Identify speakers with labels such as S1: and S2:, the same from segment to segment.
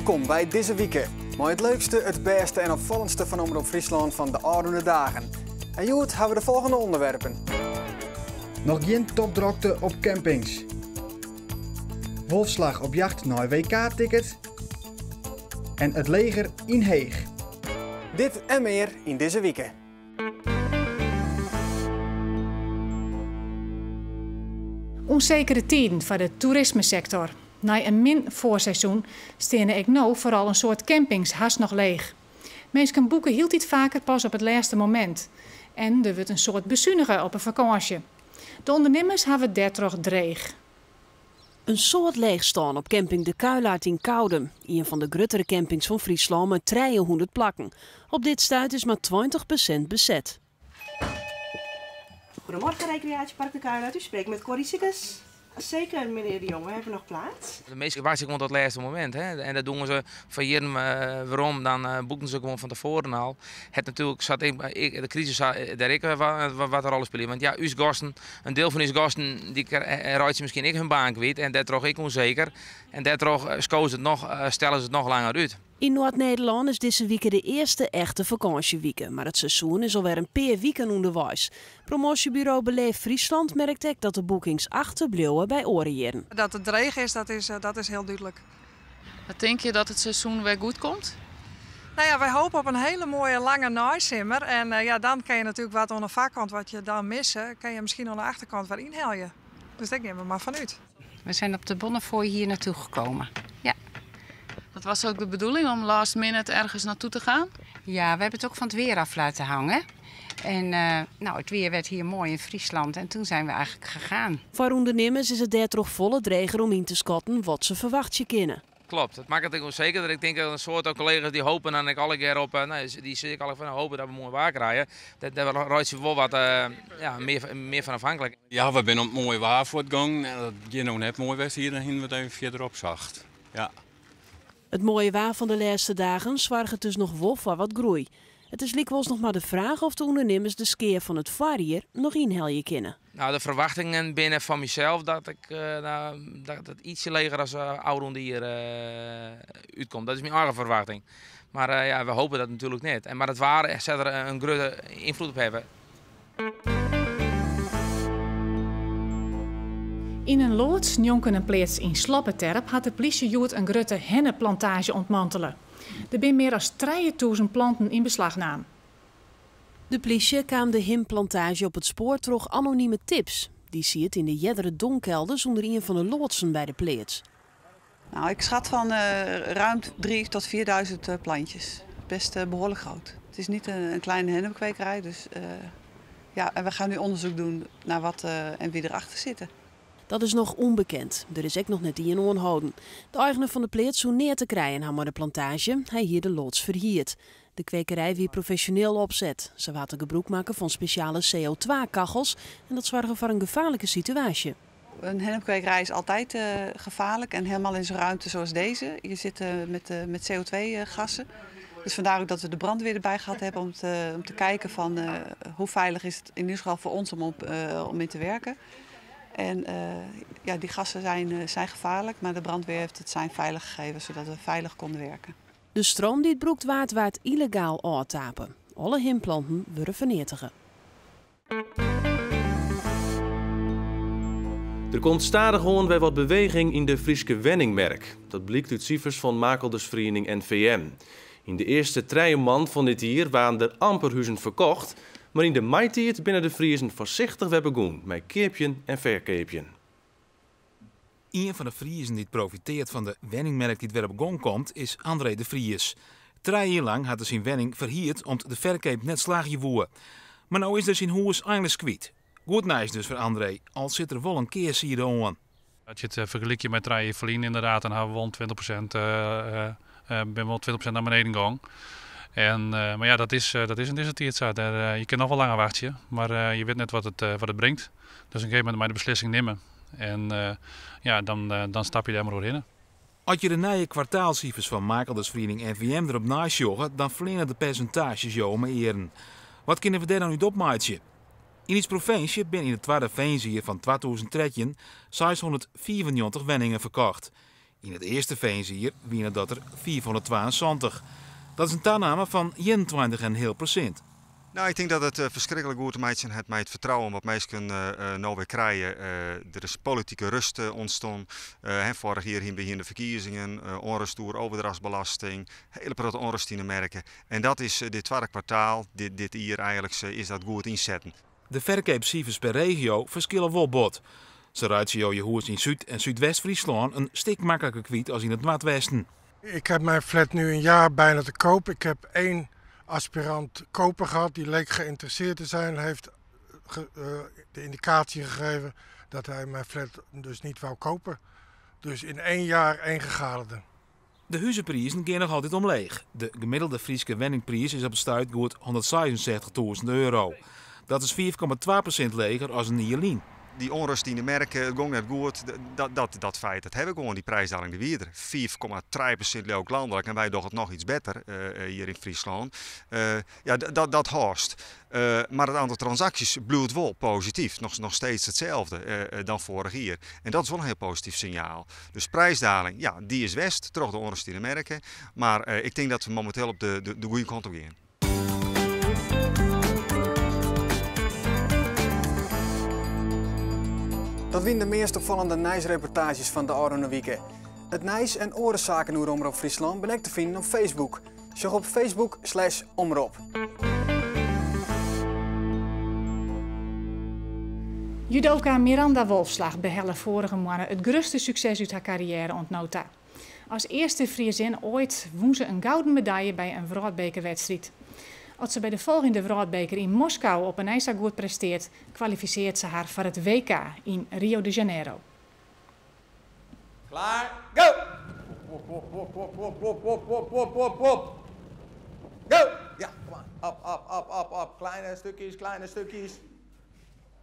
S1: Wolkom by Dizze Wike. Mei it leukste, it bêste en opfallendste fan Omrop Fryslân fan de ôfrûne dagen. En hjoed hawwe we de folgjende ûnderwerpen. Noch gjin topdrokte op campings. Wolfslag op jacht nei WK-ticket. En it leger yn Heech. Dit en mear yn dizze wike.
S2: Unsekere tiden foar de toerismesektor. Nei in min foarseizoen steane ek no foaral in soad campings hast noch leech. Minsken boeke hieltyd faker pas op it lêste momint. En der wurdt in soad besunige op 'e fakânsje. De ûndernimmers hawwe it dêrtroch dreech.
S3: In soad leechstân op camping De Kuilart yn Koudum, ien fan de gruttere campings fan Fryslân mei 300 plakken. Op dit stuit is mar 20% beset.
S4: Goedemorgen, Recreatiepark De Kuilart. U spreekt met Corrie Sikkes. Zeker, meneer de Jong, we hebben nog plaats.
S5: De minsken wachtsje gewoan tot het lêste momint. Hè. En dat dogge se fan jierren werom, dan boeken se gewoan fan tefoaren al. Het natuerlik zat ik, de crisis dêr ek wat in rol spylje. Want ja, ús gasten, in diel fan ús gasten, dy reitsje miskien ek hun baan kwyt en dêrtroch ek ûnseker. En dêrtroch skowe se it noch, stelle se it noch langer út.
S3: Yn Noard-Nederlân is dizze wike de earste echte fakânsjewike, mar it seizoen is alwer in pear wiken ûnderweis. Promoasjeburo Beleef Friesland merkt ek dat de boekings achterbliuwe by oare jierren.
S6: Dat it dreech is, dat is hiel dúdlik.
S7: Wat tinke je dat it seizoen wer goed komt?
S6: Nou ja, wy hoopje op in hiele moaie lange neisimmer. En ja, dan kinne je natuerlik wat oan de foarkant wat je dan misse, kinne je miskien oan de achterkant wer ynhelje. Dus dêr gean we mar fan út.
S8: We zijn op de Bonnefoy hier naartoe gekomen. Ja.
S7: Dat was ook de bedoeling om last minute ergens naartoe te gaan?
S8: Ja, we hebben het ook van het weer af laten hangen. En nou, het weer werd hier mooi in Friesland en toen zijn we eigenlijk gegaan.
S3: Foar ûndernimmers is it dêrtroch folle dreger om yn te skatten wat se ferwachtsje kinne.
S5: Klopt, it makket ek ûnseker. Ik tink dat in soad kollega's dy hoopje dan ek allegear op, no, dy sizze ek allegear fan hoopje dat we moai waar krije. Dêr reitsje we wol wat, ja, mear fan afhanklik.
S9: Ja, we binne om it moaie waar fuortgongen en as it hjir no net moai west hie, dan hiene we it even fierder opsocht. Ja.
S3: It moaie waar fan de lêste dagen soarget dus noch wol foar wat groei. It is lykwols noch mar de fraach oft de ûndernimmers de skea fan it foarjier noch ynhelje kinne.
S5: Nou, de ferwachtingen binne fan mysels dat ik, nou, dat it ytsje leger as ôfrûne jier útkomt. Dat is myn eigen ferwachting. Mar ja, we hoopje dat natuerlik net. En, mar it waar sil der in grutte ynfloed op hawwe.
S2: Yn in loads njonken in pleats yn Slappeterp hat de plysje hjoed in grutte hennepplantaazje ûntmantele. Der binne mear as 3000 planten yn beslach naam.
S3: De plysje kaam de himpplantaazje op it spoar troch anonime tips. Dy siet yn de eardere dongkelders ûnder ien fan de loadsen by de pleats.
S4: Nou, ik schat van ruim 3 tot 4000 plantjes. Best behoorlijk groot. Het is niet een kleine hennepkwekerij, dus ja, en we gaan nu onderzoek doen naar wat en wie erachter zitten.
S3: Dat is noch ûnbekend. Der is ek noch net ien oanholden. De eigener fan de pleats soe neat te krijen ha mei de plantaazje. Hy hie de loads ferhierd. De kwekerij wie profesjoneel opset. Se waard der gebrûk makke fan spesjale CO2-kachels en dat soarge foar in gefaarlike situaasje.
S4: Een hennepkwekerij is altijd gevaarlijk en helemaal in zo'n ruimte zoals deze. Je zit met CO2-gassen. Dus vandaar ook dat we de brandweer erbij gehad hebben om te kijken van hoe veilig is het in ieder geval voor ons om in te werken. En ja, die gassen zijn gevaarlijk, maar de brandweer heeft het sein veilig gegeven zodat we veilig konden werken.
S3: De stroom dy't brûkt waard, waard yllegaal ôftape. Alle himpplanten wurde ferneatige.
S10: Der komt stadichoan wer wat beweging yn de Fryske wenningmerk. Dat blykt út sifers fan makeldersferiening NVM. Yn de earste 3 maand fan dit jier waarden der amper huzen ferkocht, mar yn de maitiid binne de Friezen foarsichtich wer begûn mei keapjen en ferkeapjen.
S11: Ien fan de Friezen dy't profitearret fan de wenningmerk dy't wer op gong komt, is André de Vries. 3 jier lang hat er syn wenning ferhierd om't de ferkeap net slagje woe. Mar no is er syn hûs einliks kwyt. Goed nijs dus foar André, al sit der wol in kearside oan.
S12: As je it fergelykje mei 3 jier ferlyn ynderdaad, dan hawwe we wol in 20%, binne we wol 20% nei beneden gong. En, mar ja, dat is yn dizze tiid sa. Je kinne noch wol langer wachtsje, mar je witte net wat it bringt. Dus op in gegeven momint moatte je de beslissing nimme. En ja, dan stap je dêr mar oerhinne.
S11: As je de nije kwartaalsifers fan makeldersferiening NVM derop neisjogge, dan fleane de persintaazjes jo om 'e earen. Wat kinne we dêr dan út opmeitsje? Yn ús provinsje binne yn it twadde fearnsjier fan 2013 695 wenningen ferkocht. Yn it earste fearnsjier wiene dat der 572. Dat is in taname fan 21,5%.
S13: Nou, ik tink dat it ferskriklik goed te meitsjen hat mei it fertrouwen wat minsken no wer krije. Der is politike rêst ûntstien. Foarich jier hiene we de ferkiezingen, ûnrêst oer overdrachtsbelasting, hiele protte ûnrêst yn de merken. En dat is dit twadde kwartaal, dit jier eigentlik, is dat goed ynsetten.
S11: De ferkeapsifers per regio ferskille wol bot. Sa reitsje jo je hûs yn Súd- en Súdwest-Fryslân in stik makliker kwyt as yn it Noardwesten.
S14: Ik heb mijn flat nu een jaar bijna te koop. Ik heb één aspirant koper gehad die leek geïnteresseerd te zijn. Heeft de indicatie gegeven dat hij mijn flat dus niet wou kopen. Dus in één jaar één gegadigde.
S11: De huzeprizen geane noch altyd omleech. De gemiddelde Fryske wenningpriis is op it stuit goed €166.000. Dat is 5,2% leger as in jier lyn.
S13: Dy ûnrêst yn de merk, it gong net goed. Dat feit, dat ha we gewoan, dy priisdaling de wie der. 5,3% leau ik lanlik en wy dogge it noch iets better hjir yn Fryslân. Ja, dat hâldst. Mar it oantal transaksjes bliuwt wol posityf, noch steeds itselde dan foarich jier. En dat is wol in hiel posityf sinjaal. Dus priisdaling, ja, dy is west troch de ûnrêst yn de merken. Mar ik tink dat we mominteel op de goede kant op gean.
S1: Dat wiene de meast opfallende nijsreportaazjes fan de ôfrûne wike. It nijs en oare saken oer Omrop Fryslân binne ek te finen op Facebook. Sjoch op Facebook/omrop.
S2: Judoka Miranda Wolfslag behelle foarige moanne it grutste sukses út har karriêre oant no ta. As earste Friezinne oait wûn se in gouden medaille by in wrâldbekerwedstriid. As se by de folgjende wrâldbeker yn Moskou op 'e nij sa goed prestearret, kwalifisearret se har foar it WK yn Rio de Janeiro.
S15: Klaar, go! Wop, wop, wop, wop, wop, wop, wop, wop, wop, wop, wop. Go! Ja, kom maar. Up, up, up, up, up. Kleine stukjes, kleine stukjes.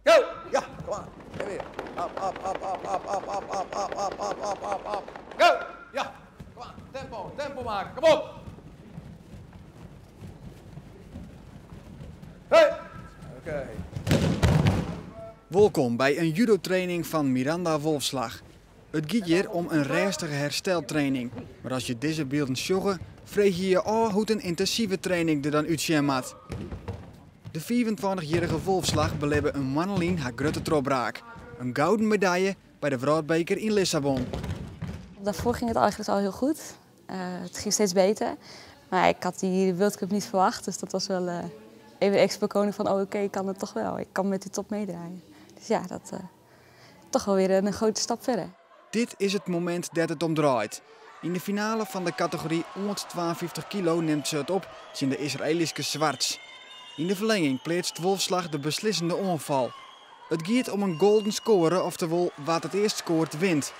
S15: Go! Ja, kom maar. En weer. Up, up, up, up, up, up, up, up, up, up, up, up, up, up. Go! Ja, kom maar. Tempo, tempo maken. Kom op! Hey! Oké.
S1: Wolkom by in judotraining fan Miranda Wolfslag. It giet hjir om in rêstige hersteltraining. Mar as je dizze bylden sjogge, freegje je je ôf hoe't in yntinsive training der dan útsjen moat. De 25-jierrige Wolfslag belibbe in moanne lyn har grutte trochbraak. In gouden medaille by de wrâldbeker yn Lissabon.
S16: Daarvoor ging het eigenlijk al heel goed. Het ging steeds beter. Maar ik had die World Cup niet verwacht, dus dat was wel even extra bekroning van oh, oké, ik kan het toch wel. Ik kan met die top meedraaien. Dus ja, dat toch wel weer een grote stap verder.
S1: Dit is it momint dêr't it om draait. Yn de finale fan de kategory 152 kilo nimt se it op tsjin de Israelyske Zwarts. Yn de ferlinging pleatst Wolfslag de beslissende oanfal. It giet om in golden score, oftewol wa't it earst skoart wint.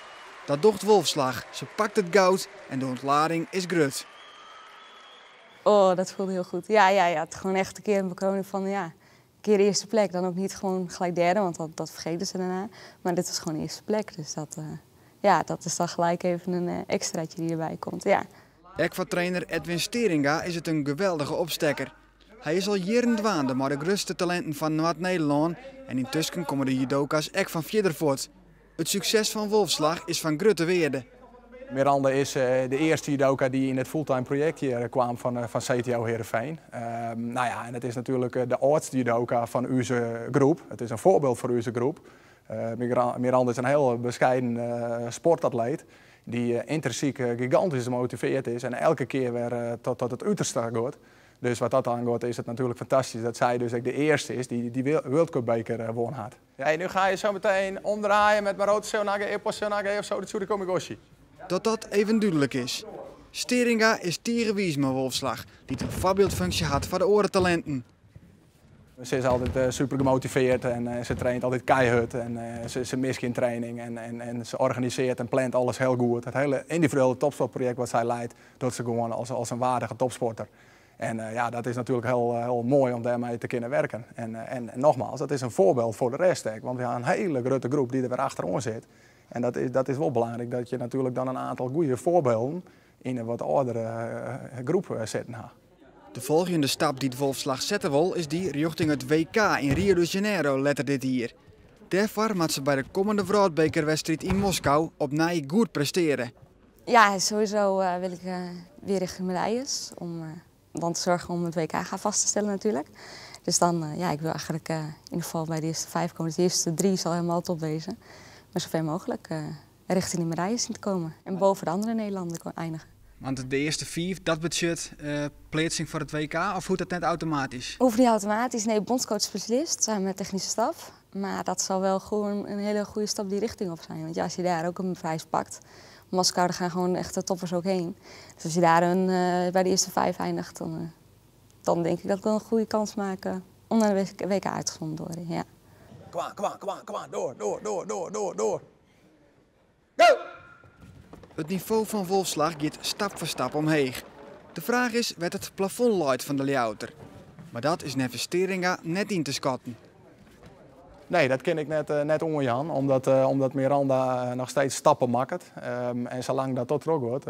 S1: Dat docht Wolfslag. Se pakt it goud en de ûntlading is grut.
S16: Oh, dat voelde heel goed. Ja. Het is gewoon echt een keer een bekroning van, ja, een keer de eerste plek. Dan ook niet gewoon gelijk derde, want dat vergeten ze daarna. Maar dit was gewoon de eerste plek. Dus dat is dan gelijk even een extraatje die erbij komt. Ja.
S1: Ek foar trainer Edwin Steringa is it in geweldige opstekker. Hy is al jierren dwaande mei de grutste talinten fan Noard-Nederlân en yntusken komme de judoka's ek fan fierder fuort. It sukses fan Wolfslag is fan grutte wearde.
S17: Miranda is de earste judoka dy't yn it fulltime projekt hjir kaam fan CTO Heerenveen. En it is natuerlik de âldste judoka fan ús groep. It is in foarbyld foar ús groep. Miranda is in hiel beskeiden sportatleet dy't yntinsyk gigantysk motivearre is en elke kear wer tot it uterste giet. Dus wat dat oangiet is it natuerlik fantastysk dat sy dus ek de earste is dy't dy World Cup beker wûn hat. Hey, nu ga je zo meteen omdraaien met Marote Seoinage, Ippon Seoinage of zo, de Tsurikomi Goshi.
S1: Dat dat even dúdlik is. Steringa is tige wiis mei Wolfslag, dy't in foarbyldfunksje hat foar de oare talinten.
S17: Ze is altyd super gemotivearre en se traint altyd keihurd en se mist gjin training en se organisearret en plant alles hiel goed. It hiele yndividuele topsportprojekt wat sy liedt, docht se gewoan as in waardige topsporter. En dat is natuerlik hiel moai om dêrmei te kinnen wurkjen. En nogmaals, dat is in foarbyld foar de rest ek, want we ha in hiele grutte groep dy't der wer achteroan sit. En dat is wol belangryk, dat je natuerlik dan in oantal goede foarbylden yn in wat âldere groep sitten ha.
S1: De folgjende stap dy't Wolfslag sette wol is dy rjochting it WK yn Rio de Janeiro letter dit jier. Dêrfoar moat se by de kommende wrâldbekerwedstriid yn Moskou opnij goed prestearje.
S16: Ja, sowieso wil ik weer richting medailles. Om dan te zorgen om het WK gaan vast te stellen natuurlijk. Dus dan, ja, ik wil eigenlijk in ieder geval bij de eerste 5 komen. Dus de eerste 3 zal helemaal top wezen. Maar zover mogelijk richting de medailles zien te komen. En boven de andere Nederlander eindigen.
S1: Want de eerste 5, dat budget plaatsing voor het WK, of hoeft dat net automatisch?
S16: Hoeft niet automatisch, nee, bondscoach specialist samen met technische staf. Maar dat zal wel gewoon een hele goede stap die richting op zijn. Want ja, als je daar ook een prijs pakt, Moskou, daar gaan gewoon echt de toppers ook heen. Dus als je daar bij de eerste 5 eindigt, dan denk ik dat ik wel een goede kans maak om naar de WK uitgezonden te worden. Ja.
S15: Kom aan, kom aan, kom aan, kom aan, door, door, door, door, door, door. Go!
S1: Het niveau van Wolfslag gaat stap voor stap omheeg. De vraag is, werd het plafond luid van de Ljouwerter? Maar dat is neffens Steringa net in te schatten.
S17: Nee, dat ken ik net om Jan, omdat Miranda nog steeds stappen maakt. En zolang dat tot terug wordt,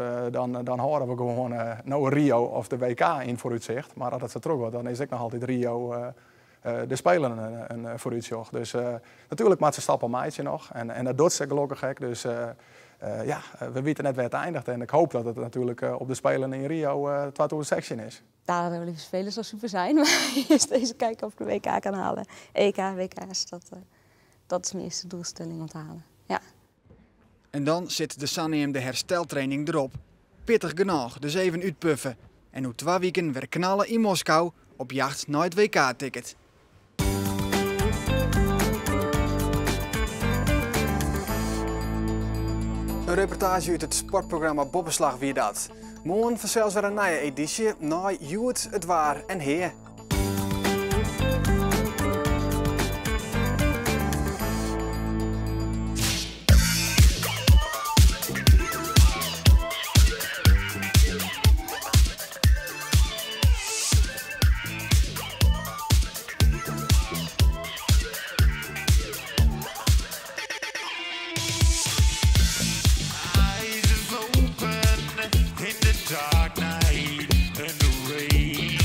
S17: dan horen we gewoon nou Rio of de WK in vooruitzicht. Maar als dat zo terug wordt, dan is ik nog altijd Rio de Spelen een vooruitzicht. Dus natuurlijk maakt ze stappen maatje nog. En dat doet ze gelukkig gek. Dus ja, we weten net waar het eindigt. En ik hoop dat het natuurlijk op de Spelen in Rio 2016 is.
S16: Daar de Olympische Spelen zou super zijn, maar eerst even kijken of ik de WK kan halen. EK, WK's, dat is mijn eerste doelstelling om te halen. Ja.
S1: En dan zit de Sanneem de hersteltraining erop. Pittig genoeg, dus even uitpuffen. En hoe 2 weken weer knallen in Moskou op jacht naar het WK-ticket. Een reportage uit het sportprogramma Boppeslach wie dat. Morgen vanzelfs weer een nieuwe editie naar Joet, het Waar en Heer.
S18: Dark night and the rain.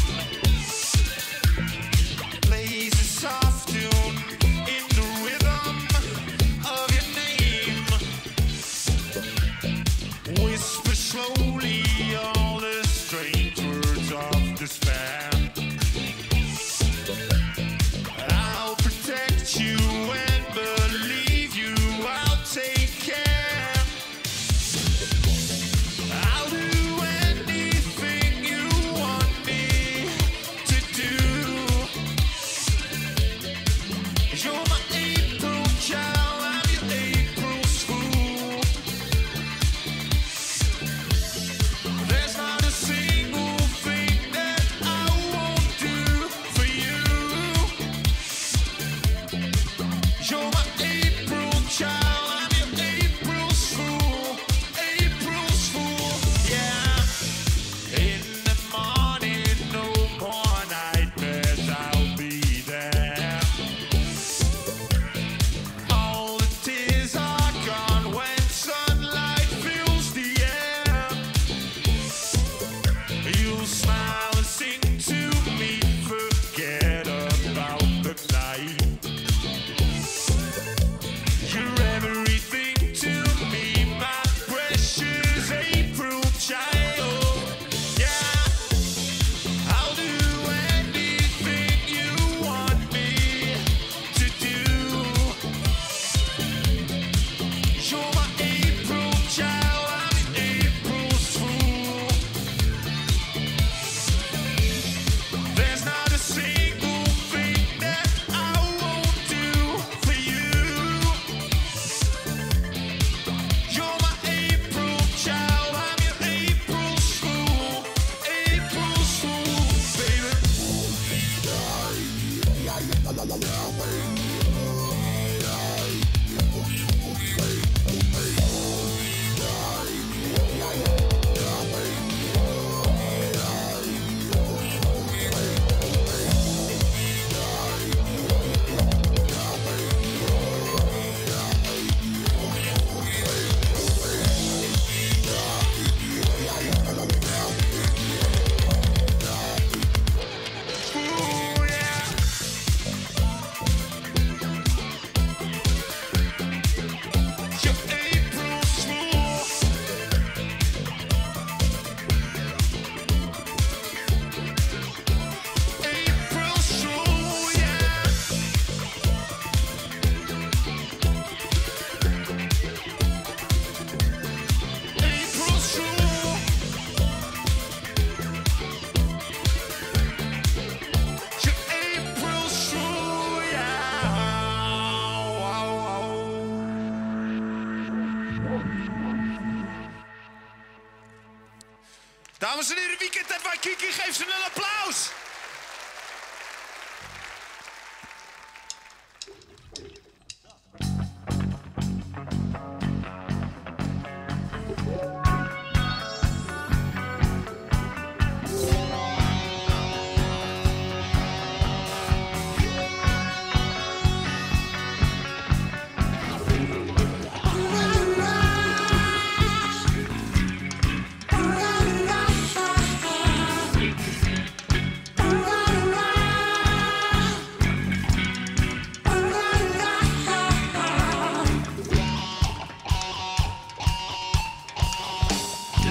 S18: Dames en heren, Weekend at Waikiki, geef ze een applaus!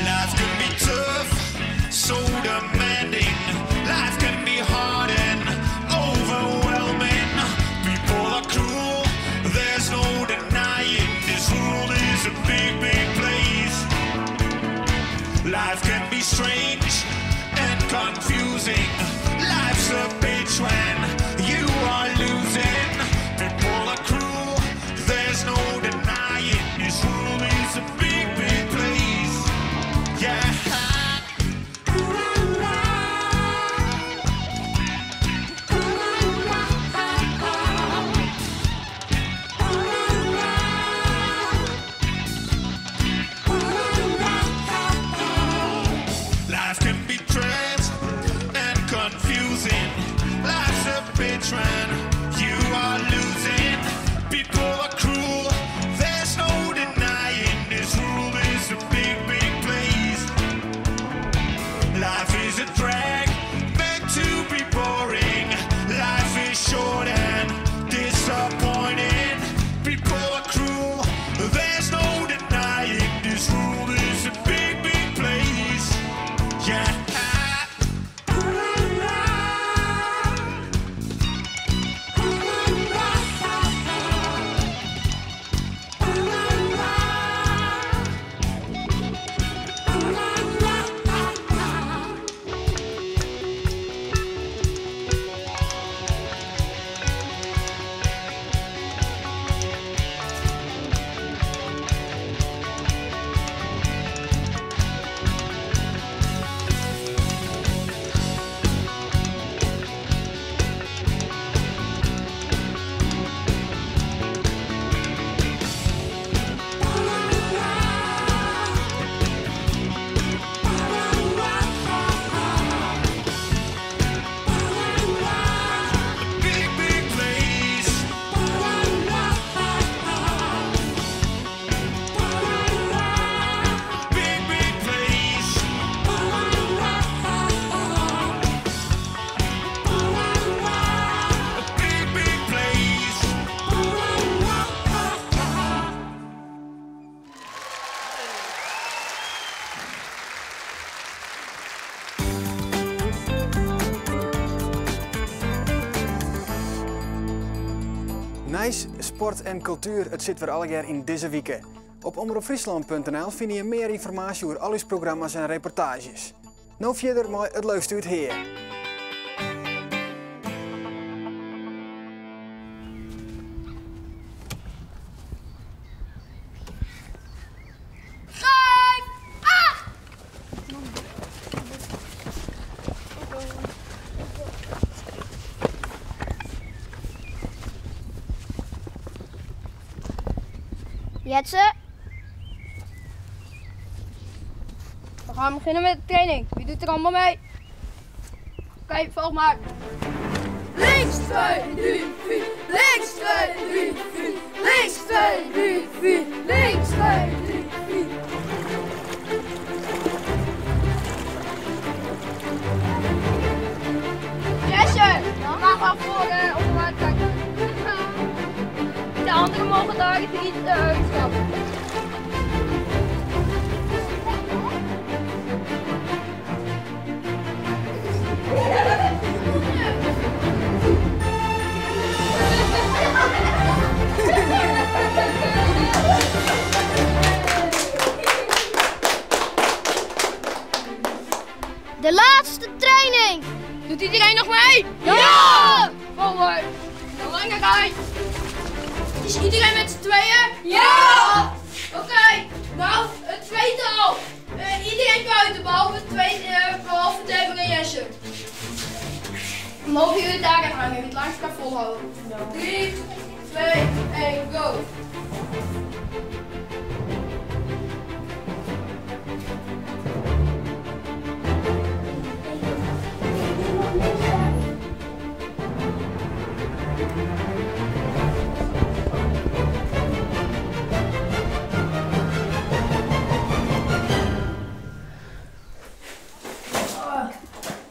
S18: Life can be tough, so demanding. Life can be hard and overwhelming. People are cruel, there's no denying. This world is a big, big place. Life can be strange and confusing. Life's a bitch when you are losing. People are cruel, there's no denying. This world is a big, big place. Yeah. Life can be tragic and confusing. Life's a bitch when you are losing. People are cruel, there's no denying. This world is a big, big place. Life is a drag, meant to be boring. Life is short and disappointing. People are cruel, there's no denying. This world is a big, big place. Yeah. Big, big place. Big, big place. Big, big place.
S1: Nijs, sport en kultuer, it sit wer allegear yn dizze wike. Op omropfryslan.nl fine je mear ynformaasje oer al ús programma's en reportaazjes. No fierder mei It Leukste út Hea.
S19: Vijf, acht! Jetse. We gaan beginnen met de training. Wie doet er allemaal mee? Oké, volg maar. Links, 2, 3, 4. Links, 2, 3, 4. Links, 2, 3, 4. Links, 2, 3, 4. Jesse, ga maar voor op de markt kijken. De anderen mogen daar niet uitstappen. De laatste training! Doet iedereen nog mee? Ja! Forward! De lange rij! Is iedereen met z'n tweeën? Ja! Oké, nou, het tweetal. Iedereen buiten, behalve, twee, behalve Deborah en Jesse. Mogen jullie daar gaan hangen, wie het langst kan volhouden. 3, 2, 1, go!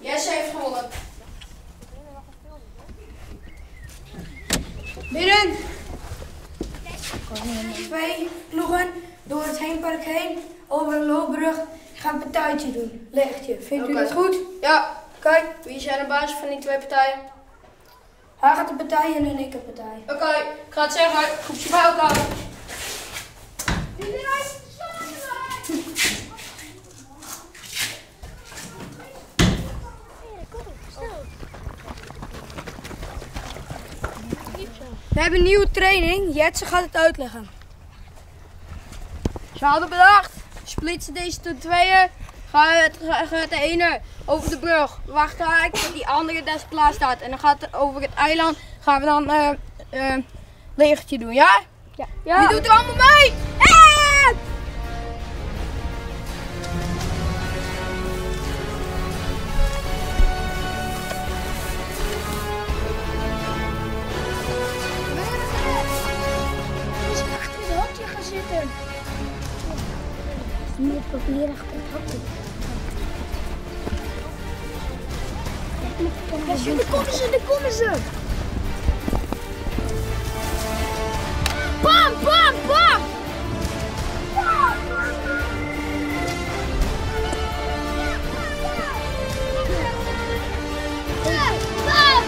S19: Jesse heeft gewonnen.
S20: Midden. Twee ploegen door het Heenpark heen, over een loopbrug, gaan een partijtje doen. Legje. Vindt u
S19: Oké.
S20: dat goed?
S19: Ja, kijk, wie zijn de baas van die twee partijen?
S20: Hij gaat de partij in en ik een partij.
S19: Oké, ik ga het zeggen, groepje bij elkaar.
S20: We hebben een nieuwe training. Jetze gaat het uitleggen.
S19: Ze hadden bedacht, splitsen deze tot tweeën. Gaat de ene over de brug wachten tot die andere daar klaar staat. En dan gaat het over het eiland gaan we dan legertje doen, ja?
S20: Ja.
S19: Wie doet er allemaal mee? Eh!
S20: Is achter het hokje gaan zitten. Nu het papier achter het hokje. Ja, daar komen ze, daar komen ze. Bam, bam, bam! Bam! Bam!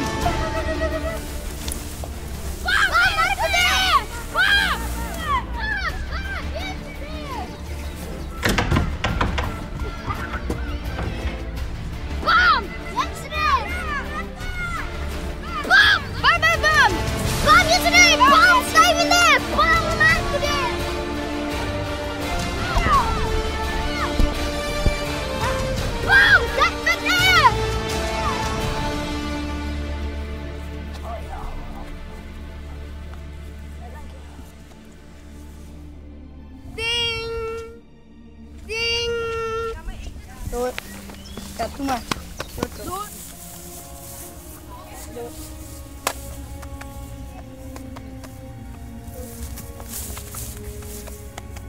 S20: Bam! Bam! Bam, bam, bam! Bam, Jesse, Bam, Steven, Bam, Marco, Bam! Dat ben ik! Ding! Ding!
S19: Door. Ja, doe maar. Door. Door.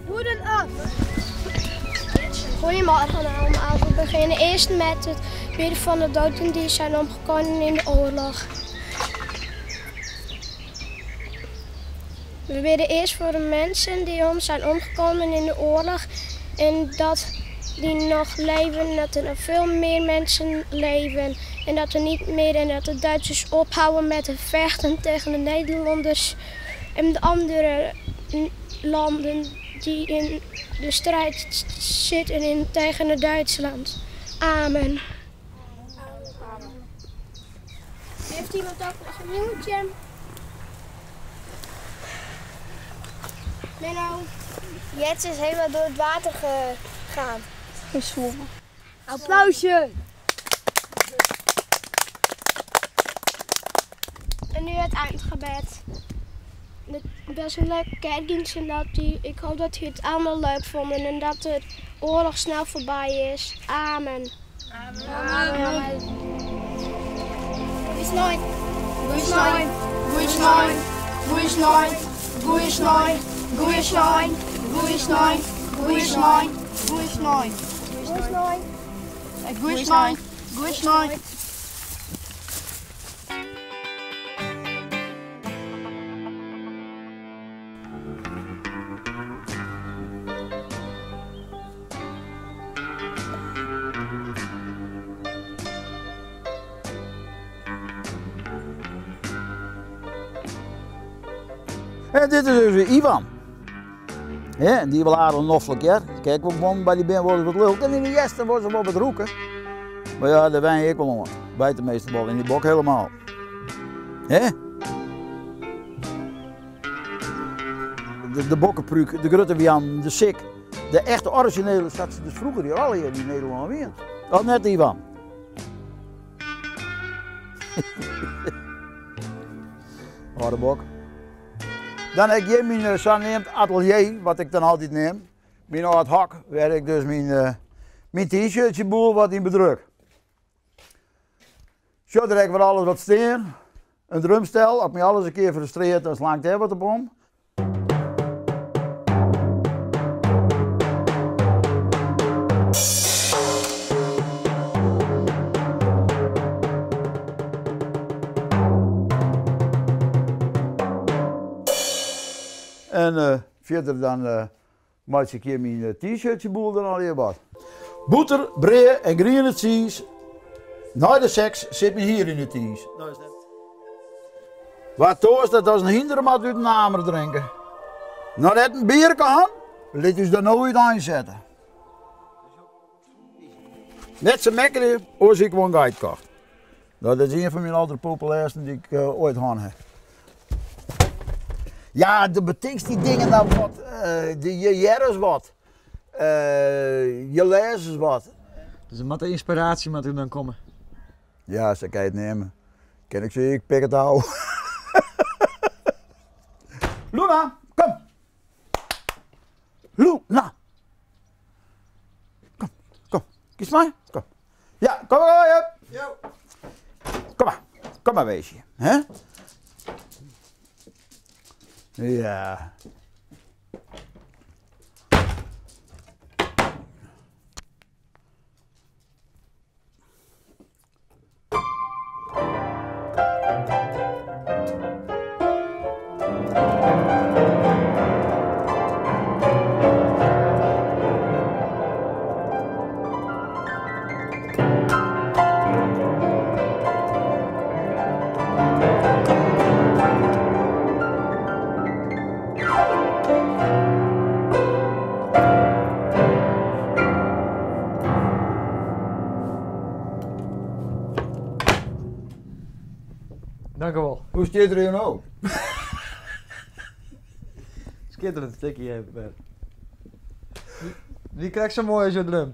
S20: Doe dan af. Goedemorgen allemaal. We beginnen eerst met het bidden van de doden die zijn omgekomen in de oorlog. We bidden eerst voor de mensen die om zijn omgekomen in de oorlog en dat die nog leven, dat er nog veel meer mensen leven en dat er niet meer en dat de Duitsers ophouden met het vechten tegen de Nederlanders en de andere landen die in de strijd zitten tegen het Duitsland. Amen. Heeft iemand ook nog een nieuwtje? Menno.
S21: Jets is helemaal door het water gegaan.
S20: Gezwommen. Applausje!
S21: En nu het eindgebed.
S20: Het was een leuke kerkdienst en dat die, ik hoop dat jullie het allemaal leuk vonden en dat de oorlog snel voorbij is. Amen.
S19: Amen.
S21: Goeie snooi.
S19: Goeie snooi. Goeie snooi. Goeie snooi. Goeie snooi. Goeie snooi. Goeie snooi. Goeie snooi. Goeie snooi.
S21: Goeie snooi.
S19: Goeie snooi. Goeie snooi.
S22: En dit is dus Ivan. Ja, die wil aardig noffelijk, ja. Kijk, we wonen bij die ben worden wat lul. En in de jesten worden ze wel wat roeken. Maar ja, daar wijn ik wel onder. Bij de meeste bal in die bok helemaal. Hè? De bokkenpruik, de grote Wian, de sik, De echte originele sa't se dus froeger hjir allegear yn Nederlân wienen. Dat net, Ivan? Hâlde bok. Dan ha ik hjir myn eh, saneamd atelier, wat ik dan altyd neam. Myn âld hok, wêr ik dus myn, eh, myn t-shirtsje boel wat yn bedruk. Sjoch der ek wer alles wat stean. In drumstel, as my alles in kear frustreert, dan slang ik dêr wat op om. En eh, fierder dan eh, meitsje ik hjir myn eh, t-shirtsje boel dan allegear wat. Bûter, brea en griene tsiis. Nei de seks sit myn hier yn de tiis. Wa toarst dat as in hynder moat út in amer drinke. Noch net in bierke han? Lit ús dan no úteinsette. Net sa mekkerje, oars hie ik wol in geit kocht. No, dat is ien fan myn alderpopulêrsten dy't ik eh, oait hân ha. Ja, do betinkst dy dingen dan wat, eh, de, je hearre wat, eh, je lêze wat.
S6: Dus der moat de ynspiraasje moat der dan komme.
S22: Ja, sa kin je it neame. Kin ik sizze, ik pik it ôf. Luna, kom! Luna! Kom, kom. Kies mei. Kom. Ja, kom maar, ja. Kom maar. Kom maar, weesje. Hè? Ja.
S6: Dankjewol.
S22: Hoe stiet er hier no?
S6: Skitterend stikje even, Bert. Wie krekt sa moai as jo drum?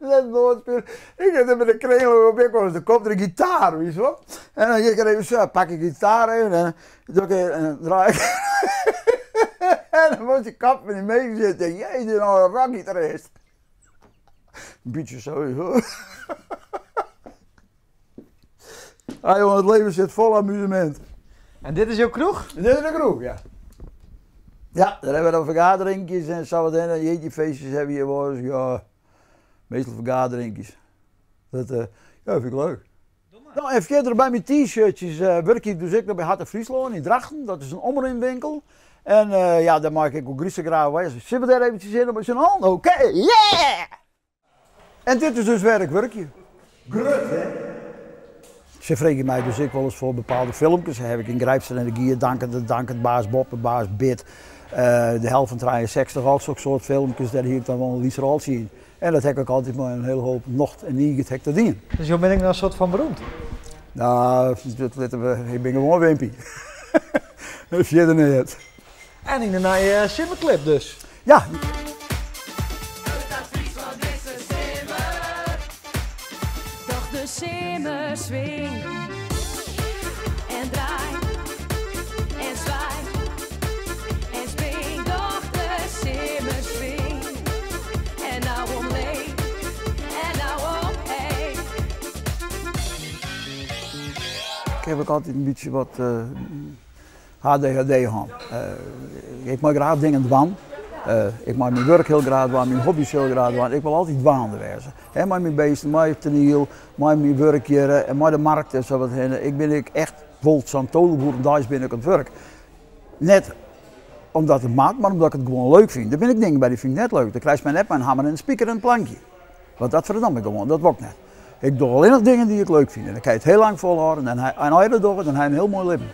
S22: Net nooit spelen. Ik heb met de kringel op ik was. Er komt er een gitaar, weet je wel. En dan ik er even zo, pak ik gitaar even en dan doe ik en dan draai ik. en dan moet je kap met die mee zitten. Jij is nou een rockgitarist. Een beetje zo, hoor. Ah, jongen, het leven zit vol amusement.
S6: En dit is jouw kroeg?
S22: Dit is de kroeg, ja. Ja, daar hebben we dan vergaderingjes en zo wat en jeetje feestjes hebben we hier wel eens. Ja, meestal vergaderingjes. Dat eh, ja, vind ik leuk. Nou, en verder bij mijn t-shirtjes eh, werk ik dus ik nog bij Harte Friesland in Drachten. Dat is een omrinwinkel. En eh, ja, daar maak ik ook graag bij. Zitten we daar eventjes in op zijn hand? Oké, yeah! En dit is dus werk, werkje. Grut, hè? Ze vregen mij dus ik wel eens voor bepaalde filmpjes. Daar heb ik in Grijpster en de Gier, Dankend, Dankend, Baas Bob, Baas Bit. Eh, de helft van 63, al zulke soort filmpjes, daar hier ik dan wel een liefst rol zien. En dat heb ik altijd maar een hele hoop nocht en niet het te doen.
S6: Dus jou ben ik nou een soort van beroemd?
S22: Nou, dat laten we, ik ben gewoon Wimpy. Verder niet.
S6: En in de nieuwe Simmerclip dus.
S22: Ja.
S7: Doch de simmer swing en draai en zwaai en spring. Doch de simmer swing en nou omleeg en nou omheeg.
S22: Ik heb ook altijd een beetje wat eh, ADHD gehad. Eh, ik maak graag dingen dwan. Eh, ik maak mijn werk heel graag dwan, mijn hobby's heel graag dwan. Ik wil altijd dwaande wezen. Hè, met mijn beesten, met het met mijn werk hier en met de markt en zo wat heen. Ik ben ik echt volt zo'n tolenboer en daar ben ik aan het werk. Net omdat het maakt, maar omdat ik het gewoon leuk vind. Daar ben ik dingen bij die vind ik net leuk. Dan krijg je mij net mijn hamer en een spieker en een plankje. Want dat verdam ik gewoon, dat wordt net. Ik doe alleen nog dingen die ik leuk vind. En dan kan je het heel lang volhouden en, hij, en als je dat doet, dan heb je een heel mooi leven.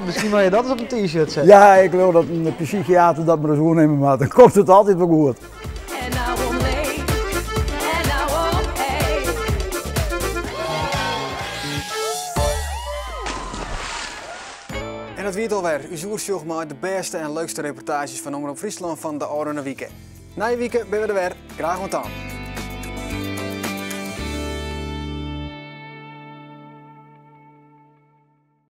S6: Misschien wil je dat eens op een t-shirt zetten.
S22: Ja, ik wil dat een psychiater dat maar eens nemen, maar dan komt het altijd wel goed.
S7: En nou omleeg en nou omheeg.
S1: En dat wie it alwer. Us oersjoch mei de bêste en leukste reportaazjes fan Omrop Fryslân fan de ôfrûne wike. Nije wike binne we der wer. Graach oant dan.